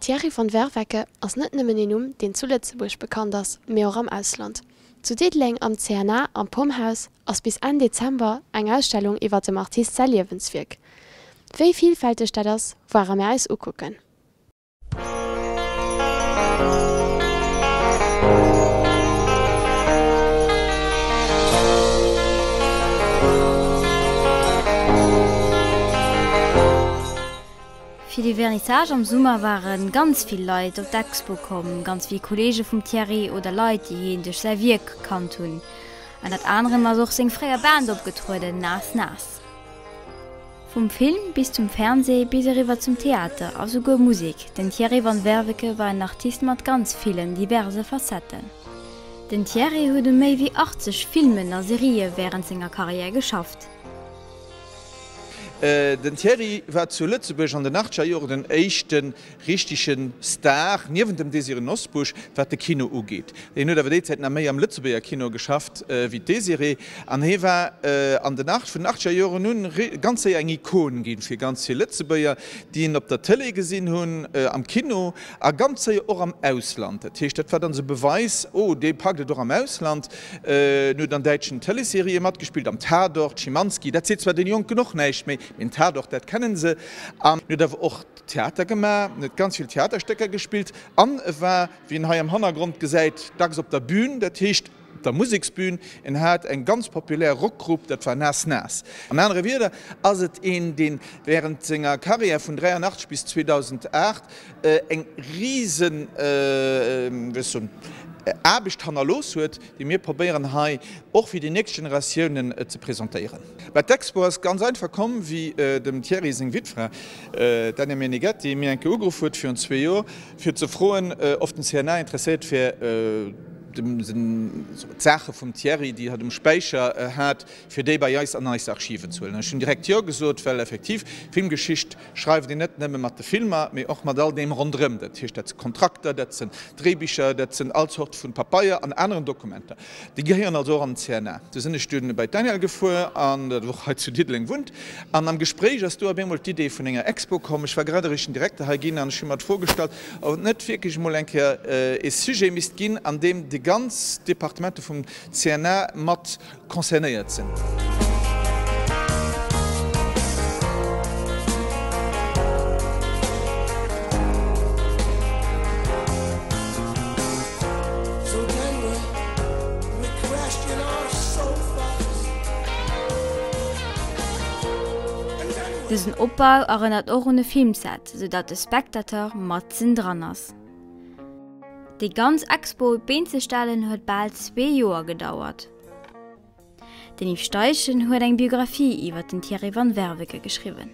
Thierry van Werveke ass net nëmmen een Numm, deen zu Lëtzebuerg bekannt ass, mee och am Ausland. Zu Diddeleng am CNA am Pomhouse ass bis Enn Dezember eng Ausstellung iwwer dem Artist säi Liewenswierk. Wéi villfälteg dat ass, ware mir eis ukucken. Fir de Vernissage am Summer ware ganz vill Leit op d'Expo komm, ganz vill Kolleege vum Thierry oder Leit, déi hien duerch säi Wierk kannt hunn. Ënnert anerem ass och seng fréier Band opgetrueden, Nas Nas. Vum Film bis zum Fernsee bis eriwwer zum Theater a souguer Musek, den Thierry van Werveke war en Artist mat ganz villen, diverse Facetten. Den Thierry huet u méi wéi 80 Filmen a Serië wärend senger Karriär geschafft. Den Thierry war zu Lëtzebuerg an den achtzeger Joren den éischte richtege Star, niewent dem Désiré Nosbusch, wat de Kino ugeet. Hien huet awer déi Zäit nach méi am Lëtzebuerger Kino geschafft wéi d'Désirée an hie war an den vun den achtzeger Joren un ganz séier eng Ikon gi fir ganz vill Lëtzebuerger, déi en op der Tëlee gesinn hunn, am Kino a ganz séier och am Ausland. Dat heescht, dat war dann esou e Beweis, oh, dee packt et och am Ausland. En huet an däitschen Tëleesserië matgespillt, am Tatort, Schimanski, dat seet zwar den Jonken och näischt méi, mee den Tatort, dat kennen se. An en huet awer och Theater gemaach, en huet ganz vill Theaterstécker gespillt an e war, wéi een hei am Hannergrond gesäit, dacks op der Bühn, dat heescht op der Museksbühn. En hat eng ganz populär Rockgrupp, dat war Nas Nas. An anere Wierder ass et een, dee wärend senger Karriär vun 83 bis 2008 eng risen, wéi soll ech soen, Aarbecht hannerlooss huet, déi mir probéieren hei och fir déi nächst Generatiounen ze presentéieren. Mä d'Expo ass ganz einfach komm, wéi dem Thierry seng Wittfra, d'Anja Meneghetti, mir eng Kéier ugeruff huet virun zwee Joer, fir ze froen, ob den CNA interesséiert wär, d'Saache vum Thierry, déi hatt um Späicher hat, fir déi bei eis an eis Archiven ze huelen. Ech hunn direkt Jo gesot, well effektiv Filmgeschicht schreift een net nëmme mat de Filmer, mee och mat all deem ronderëm. Dat heescht, dat si Kontrakter, dat sinn Dréibicher, dat sinn all Zort vu Papeier an aneren Dokumenter. Déi gehéieren also och an den CNA. Du sinn ech dunn bei d'Danièle gefuer, an dat och hei zu Diddeleng wunnt. An am Gespréich ass du op eemol d'Idee vun enger Expo komm. Ech war grad eréischt den Direkter hei ginn an ech hu mer d'Fro gestallt, ob et net wierklech emol eng Kéier ee Sujet misst ginn, an deem déi ganz Departementer vum CNA mat concernéiert sinn. Dësen Opbau erënnert och un e Filmset, sou datt de Spectateur matzen dran ass. Déi ganz Expo op d'Been ze stellen huet bal zwee Joer gedauert. Den Yves Steichen huet eng Biographie iwwer den Thierry van Werveke geschriwwen.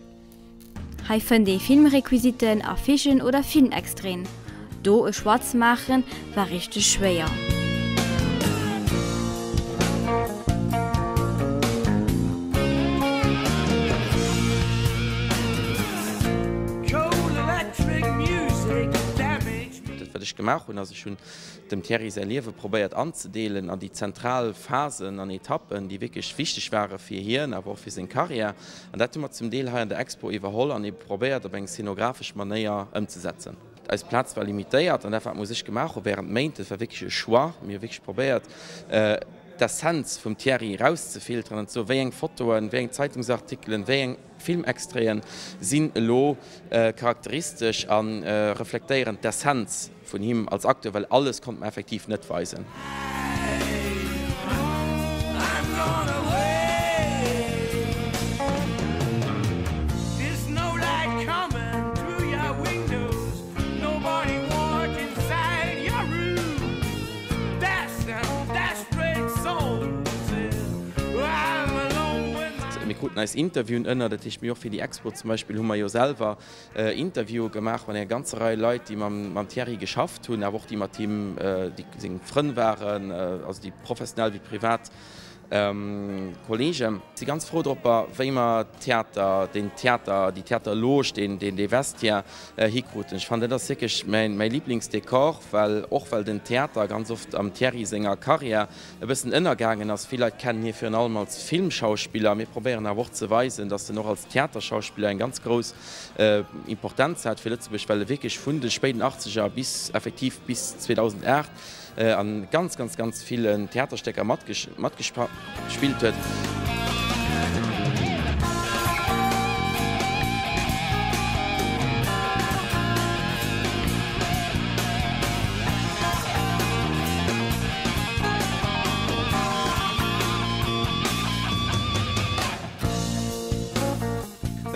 Hei fënnt ee Filmrequisiten, Affichen oder Filmextraiten. Do e Choix ze maachen war richteg schwéier. Dat wat ech gemaach hunn ass, ech hunn dem Thierry säi Liewe probéiert anzedeelen an déi zentral Phasen an Etappen, déi wierklech wichteg ware fir hien, awer och fir seng Karriär. An dat hu mer zum Deel hei an der Expo iwwerholl an ebe probéiert op eng szenographesch Manéier ëmzesetzen. Eis Plaz war limitéiert an dat wat mer u sech gemaach hu wärend Méint, dat war wierklech e Choix. Mir hu wierklech probéiert, d'Essenz vum Thierry erauszefilteren an ze soen, wéi eng Fotoen, wéi eng Zeitungsartikelen, wéi eng. Filmextraiten sinn elo charakteristesch a reflektéieren d'Essenz vun him als Acteur, well alles konnt mer effektiv net weisen. Mir kruten eis Interviewen ënner, dat heescht mir och fir déi Expo zum Beispill hu mer jo selwer Interviewe gemaach mat enger ganzer Rei Leit, déi mam Thierry geschafft hunn, awer och déi mat him, déi seng Frënn waren, also déi professionell wéi privat. Kolleegen. Si ganz frou dropper, wéi mer d'Theater, den Theater, déi Theaterloge, deen, deen, dee Vestiaire hikruten. Ech fannen, dat ass wierklech mäin, mäi Liblingsdekor, well, och well den Theater ganz oft am Thierry senger Karriär e bëssen ënnergaangen ass. Vill Leit kennen hie virun allem als Filmschauspiller. Mir probéieren awer och ze weisen, datt en och als Theaterschauspiller eng ganz grouss Importenz hat fir Lëtzebuerg, well e wierklech vun de spéiden Achtzeger bis effektiv bis 2008 an ganz, ganz, ganz villen Theaterstécker matgespillt huet.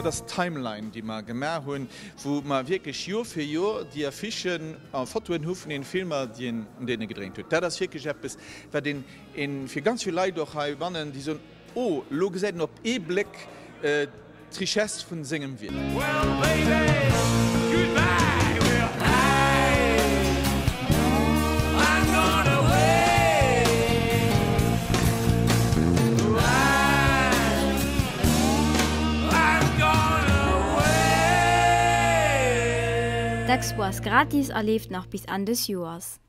Dat ass d'Timeline, déi mer gemaach hunn, wou mer wierklech Joer fir Joer déi Affichen a Fotoen hu vun den Filmer, déi een an deene gedréint huet. Dat ass wierklech eppes, wat een, een fir ganz vill Leit och heibannen, déi soen, Oh, elo gesäit een op ee Bléck d'Richesse vun sengem Wierk. D'Expo ass gratis a leeft nach bis Enn des Joers.